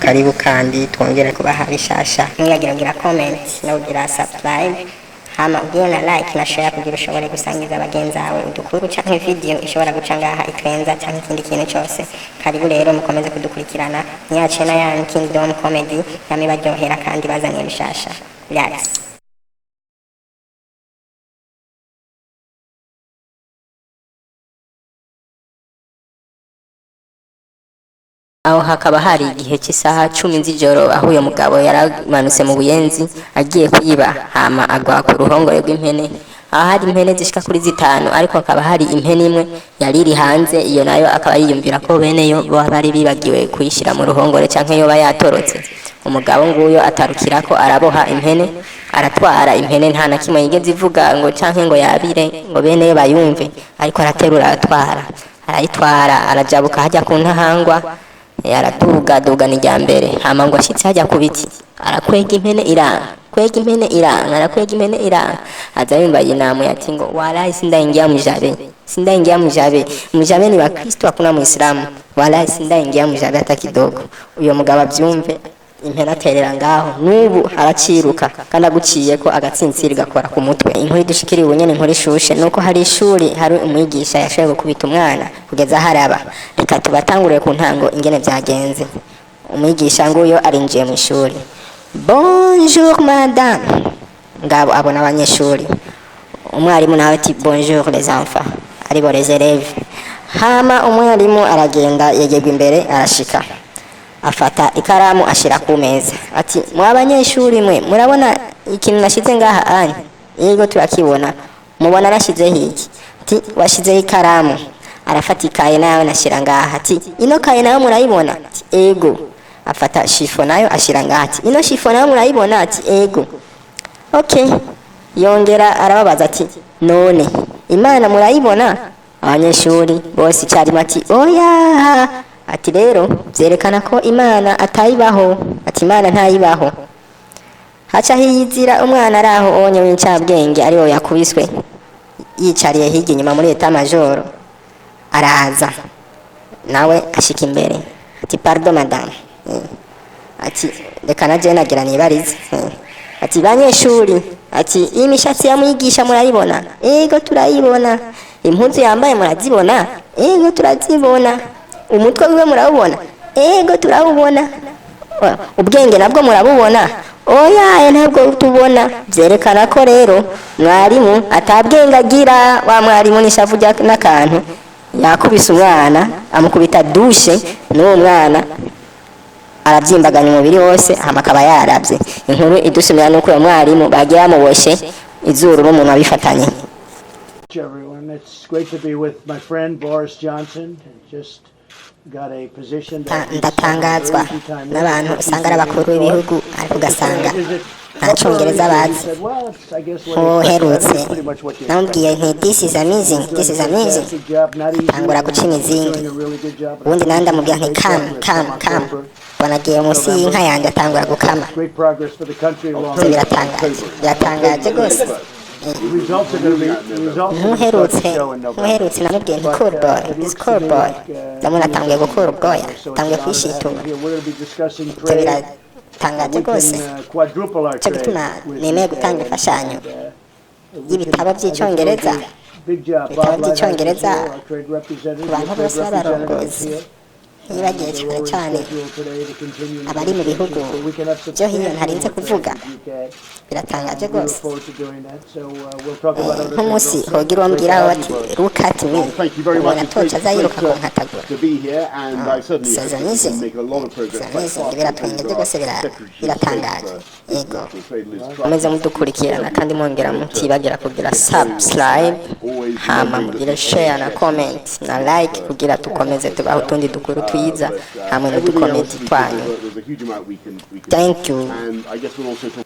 Karibu kandi twongere kubaha bishasha. Ntiwibagire kugira comment no kugira subscribe, hama ugire na like na share kugira ushobore gusangiza bagenzi bawe udukuru canke video ishobora guca ngaha itwenza canke ikindi kintu cose. Karibu rero, mukomeze kudukurikirana nyace na yanyu Kingdom Comedy, yame baryohera kandi bazaniye bishasha. Relax. Aho hakaba hari igihe cy'isaha 10 z'ijoro, aho uyu mugabo yaramanutse mu Buyenzi agiye kuyiba, hama agwa ku ruhongore rw'impene, aho hari impene zishika kuri zitanu, ariko hakaba hari impene imwe yari iri hanze. Iyo nayo akaba yiyumvira ko bene yo baba bari bibagiwe kuyishyira mu ruhongore canke yoba yatorotse. Umugabo nguyo atarukirako araboha impene, aratwara impene, nta na kimwe yigeze ivuga ngo canke ngo yabire ngo bene yo bayumve, ariko araterura aratwara, arayitwara, arajabuka hajya ku ntahangwa, araduga dugana ijya mbere, hama ngo ashitse hajya ku biti arakwega impene iranga, kwega impene iranga, arakwega impene iranga, aza yumva yinamuye ati ngo "Walahi sindaingia mujabe, sindaingia mujabe, mujabe ni Wakristo, hakuna Muislamu, walahi sindaingia mujabe hata kidogo." Uyo mugabo abyumve, impene aterera ngaho, n'ubu araciruka kandi aguciye ko agatsintsiri gakora ku mutwe. Inkuru idushikiriye ubu nyene, inkuru ishushe, nuko hari ishuri hari umwigisha yashoboye gukubita umwana kugeza haraba. Reka tubatangurire ku ntango ingene vyagenze. Umwigisha nguyo arinjiye mu ishuri: "Bonjour madame." Ngabo abona abanyeshuri. Umwarimu nawe ati: "Bonjour les enfants", aribo les élèves. Hama umwarimu aragenda yegerwa imbere, arashika afata ikaramu ashira ku meza, ati: "Mwa banyeshuri mwe, murabona ikintu nashize ngaha anya?" "Yego, turakibona." "Mubona nashizeho iki?" Ati: "Washizeho ikaramu." Arafata ikaye nawe nashyira ngaha, ati: "Ino kaye nayo murayibona?" Ati: "Ego." Afata chiffon nayo ashira ngaha, ati: "Ino chiffon nayo murayibona?" Ati: "Ego." Okay, yongera arababaza ati: "None Imana murayibona?" Abanyeshuri bose icyarimwe ati: "Oya." Ati: "Rero byerekana ko Imana atayibaho." Ati: "Imana ntayibaho." Haca hiyizira umwana ari aho onye w'incabwenge, ari we yakubiswe, yicariye hirya inyuma muri état-major, araza nawe ashika imbere ati: "Pardon madame." Ati: "Reka na jewe nagira nibarize." Ati: "Banyeshuri," ati, "iyi mishatsi ya mwigisha murayibona?" "Ego, turayibona." "Impuzu yambaye murazibona?" "Ego, turazibona." "Umutwe wiwe murawubona?" "Ego, turawubona." "Ubwenge nabwo murabubona?" "Oya, ntabwo tubona." "Byerekana ko rero mwarimu atabwenge agira." Wa mwarimu n'ishavu n'akantu yakubise umwana, amukubita douche, n'uwo mwana arabyimbaganya umubiri wose, hama akaba yarabye. Inkuru idusumira nuko uwo mwarimu bagiye bamuboshe izuru n'umuntu bifatanye. Everyone. It's great to be with my friend Boris Johnson. Just got a position that is Ndatangazwa n'abantu usanga ari abakuru b'ibihugu, ariko ugasanga nta Cyongereza bazi. Nk'uherutse namubwiye nti: "This is amazing, this is amazing," atangura guca imizingi. Ubundi nawe ndamubwira nti: "Come, come, come." Mbona agiye munsi y'inka yanjye, atangura gukama. Great progress for the country along Ibyo biratangaje, biratangaje rwose. Ntuherutse namubwiye nti: "Cool boy, is cool boy." Ndabona atanguye gukura ubwoya, atanguye kwishitura. Ibyo biratangaje rwose. Cyo gituma nemeye gutanga imfashanyo y'ibitabo by'Icyongereza, ibitabo by'Icyongereza ku bantu bose b'abarongozi, ntibagiye cyane cyane abari mu bihugu byo hino ntarinze kuvuga. Biratangaje rwose. Nk'umunsi hogira uwo mbwiraho ati: "Look at me," ubona atoca aza yiruka kunkatagura. So amazing, it's amazing, biratwengeje rwose, biratangaje. Yego, mukomeze mudukurikirana kandi mwongera mutibagira kugira subscribe, hama mugire share na comment na like kugira tukomeze tubaho utundi dukuru twiza hamwe n'udukomedi twanyu. Thank you. And I guess we'll also talk